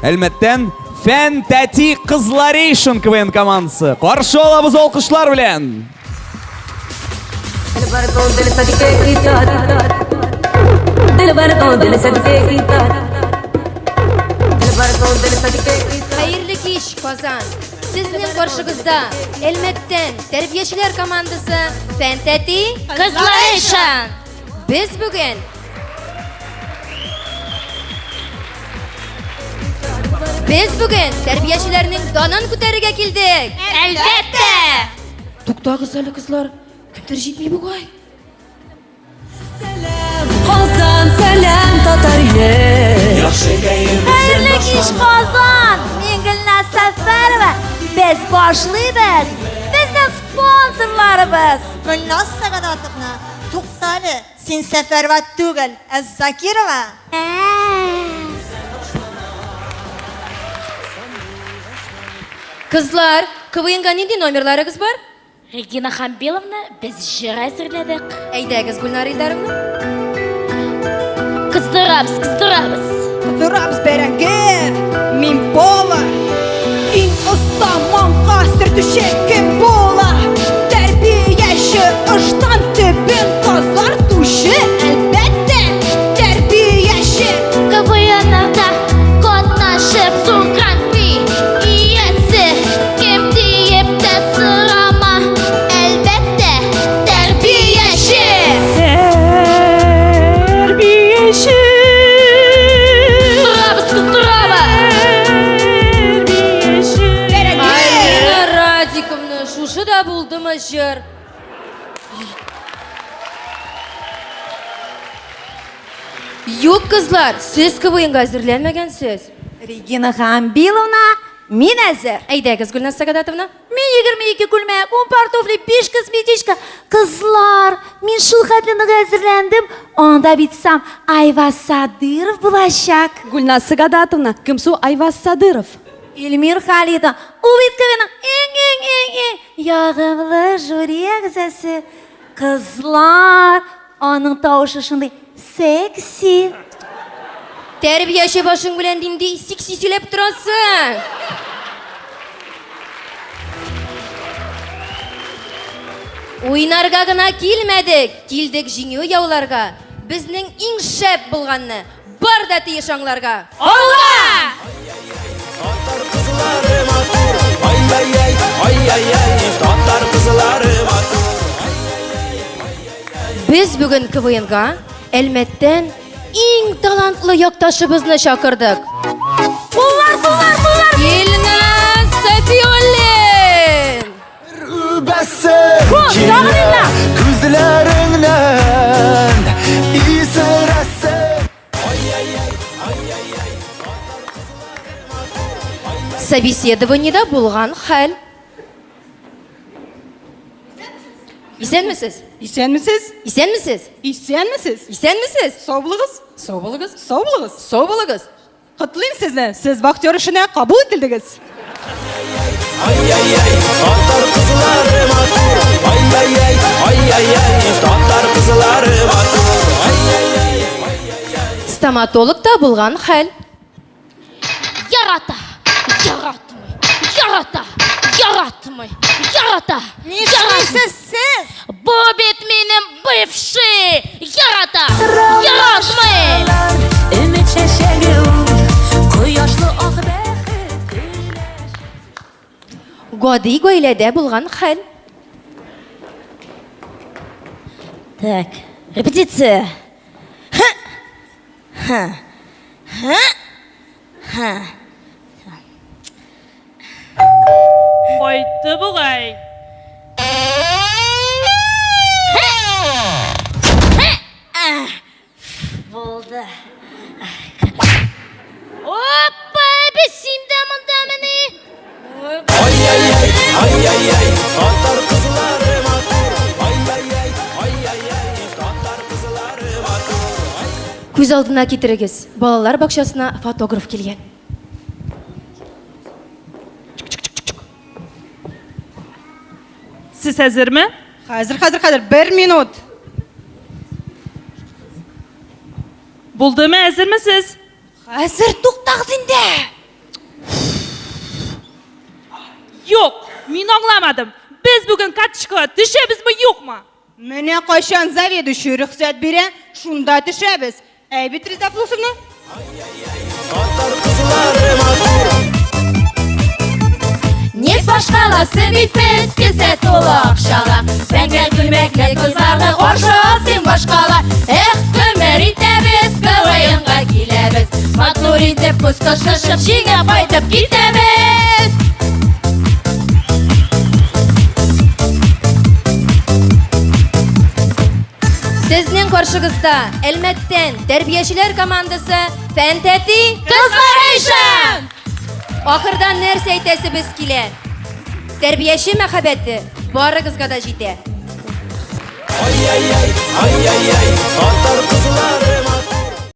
Әлмәттән Фән Тәти Кызларейшн КВН командасы. Каршы алабыз алкышлар белән. Хәерле кич, Казан! Сезнең каршыгызда Әлмәттән тәрбиячеләр командасы Фән Тәти Кызларейшн! Без бүген Без бүген тәрбиячеләрнең данын күтәрергә килдек. Әлбәттә! Туктагыз әле, кызлар. Кемдер җитми бугай. Сәлам, Казан, сәлам, татар иле. Яхшы кәеф Хәерле кич, Казан! Мин Гөлназ Сәфәрова. Без башлыйбыз. Безнең спонсорларыбыз. Гөлназ Сәгадатовна, туктале, син Сәфәрова түгел, ә Закирова. Кызлар, КВНга нинди номерларыгыз бар? Регина Хамбиловна, без җыр әзерләдек. Әйдәгез, Гөлнара Илдаровна. Кыздырабыз, кыздырабыз. Кыздырабыз бәрәңге. Мин повар. Иң оста маңка сөртүче кем була? Тәрбияче ыштан төбен тазартучы, әлбәттә, тәрбияче. КВНда катнашып зур гран-при иясе кем диеп тә сорама, әлбәттә, тәрбияче. Тәрбияче. Кыздырабыз, кыздырабыз. Тәрбияче. Альбина Радиковна, шушы да булдымы җыр? Юк, кызлар, сез КВНга әзерләнмәгәнсез. Регина Хамбиловна, мин әзер. Әйдәгез, Гөлназ Сагадатовна. Мин 22 күлмәк, 10 пар туфли, 5 косметичка. Кызлар, мин шул хәтле нык әзерләндем. Анда бит сам Айваз Садыров булачак. Гөлназ Сагадатовна, кем соң Айваз Садыров? Эльмир Халитов, ул бит КВНның иң-иң-иң-иң ягымлы жюри әгъзасы. Кызлар, аның тавышы шундый секси. Тәрбияче башың белән нинди секси сөйләп торасың? Уйнарга гына килмәдек, килдек җиңү яуларга. Безнең иң шәп булганны бар да тиеш аңларга. Алга! Татар кызлары матур, ай-яй-яй, ай-яй-яй, татар кызлары матур. Без бүген КВНга Әлмәттән иң талантлы якташыбызны чакырдык. Куллар, куллар, куллар! Илназ Сафиуллин! Үбәсе тагын килә күзләреңнән исерәсе. Ай-яй-яй, ай-яй-яй, татар кызлары матур, ай-яй-яй. Собеседованиедә булган хәл. Исәнмесез? Исәнмесез? Исәнмесез? Исәнмесез? Исәнмесез? Сау булыгыз. Сау булыгыз. Сау булыгыз. Сау булыгыз. Котлыйм сезне. Сез вахтер эшенә кабул ителдегез. Ай-яй-яй, татар кызлары матур. Ай-яй-яй, ай-яй-яй, татар кызлары матур. Ай-яй-яй, ай-яй-яй. Стоматологта булган хәл. Ярата, яратмый, ярата, яратмый, ярата, Нишлисез сез? Бу бит минем бывший! Ярата, яратмый! Өмет чәчәге ул, кояшлы ак бәхет көләч. Гади гаиләдә булган хәл. Так, репетиция. Ха! Ха! Ха! Ха! Кайтты бугай. Булды. Опа, без син дә мондамыни? Ай-яй-яй, ай-яй-яй, татар кызлары матур. Ай-яй-яй, ай-яй-яй, татар кызлары матур. Күз алдына китерегез, балалар бакчасына фотограф килгән. Сез әзерме? Хәзер, хәзер, хәзер, бер минут. Булдымы, әзерме сез? Хәзер туктагыз инде. Мин аңламадым. Без бүген карточкага төшәбезме, юкмы? Менә кайчан заведующий рөхсәт бирә, шунда төшәбез. Әй бит, Реза Флусовна. Татар кызлары матур. Нефть башкаласы бит без, кесә тулы акчала. Зәңгәр күлмәкле кызларны каршы ал син башкала. Эх, гомер итәбез, КВНга киләбез. Матур итеп күз кысышып, җиңә кайтып китәбез. Сезнең каршыгызда Әлмәттән тәрбиячеләр командасы Фәнтәти Кызларейшн! Ахырдан нәрсә әйтәсебез килә? Тәрбияче мәхәббәте барыгызга да җитә. Ай-яй-яй, ай-яй-яй, татар кызлары.